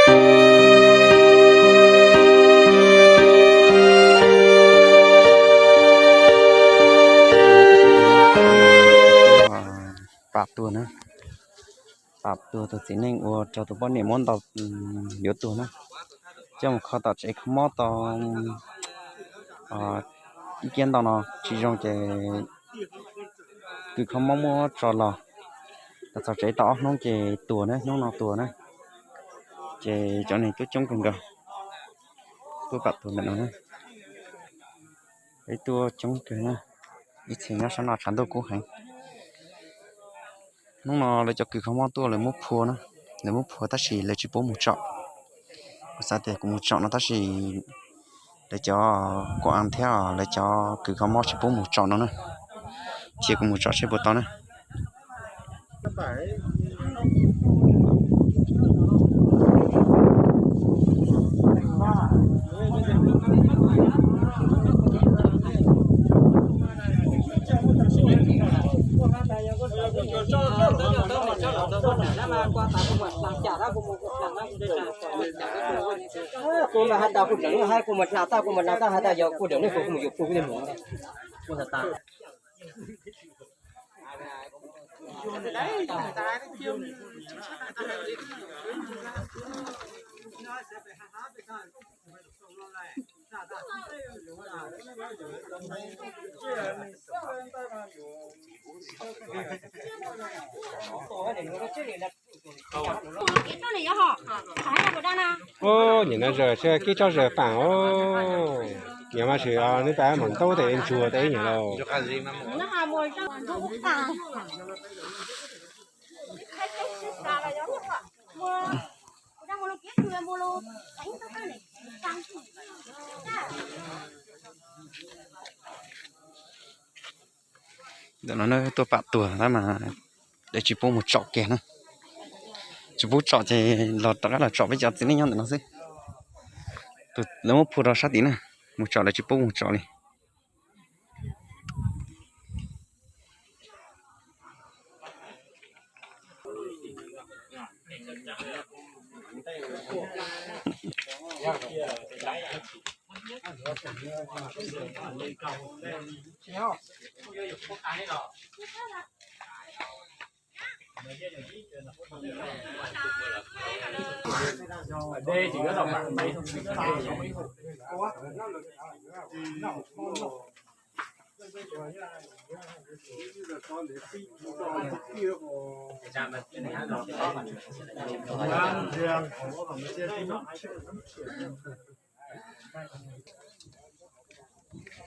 Pam tuag na, pam tuag tus txiv neej ua rau tus poj niam muab ntaus yuav tuag na. Coj mus kho tom tsev kho mob tau ib kiab ntau no tsis zoo ces kws kho mob muab tso los, los txog tsev tau ob hnub ces tuag na, hnub no tuag na. Ces cov neeg tuaj coob kawg nkaus, tuaj pam tuag ntawm no na. Peb tuaj coob kawg na, ib txhia nyob sab no tshav ntuj kub heev. Hnub no lawv cov kws kho mob tuaj lawv muab phua na, lawv muab phua tab sis lawv tsis pub mus tsom. Kuv xav tias kuv mus tsom no tab sis lawv cov kuv a thiab lawv cov kws kho mob tsis pub mus tsom no na. Cia kuv mus tsom seb puas tau na. Kuv mas has tas kuv tseem hais kuv mas hla tag kuv mas hla tag has tas yog kuv dawm nej kuv mus yuav kuv kuv li mus. Ub, nim no zaws seb kib tsob zaws faam os. Nim mas sim os neb tas mam ntaub tes ntsuag tes nyiam lauj. Ntawm no tuaj pam tuag na mas lawv tsis pub mus tsom kiag na. Tsis pub tsom ces los rov qab los tsom peb cov txiv neej nyob ntawm no xwb. Lawv muab phua rau sab tid na, mus tsom lawv tsis pub mus tsom li.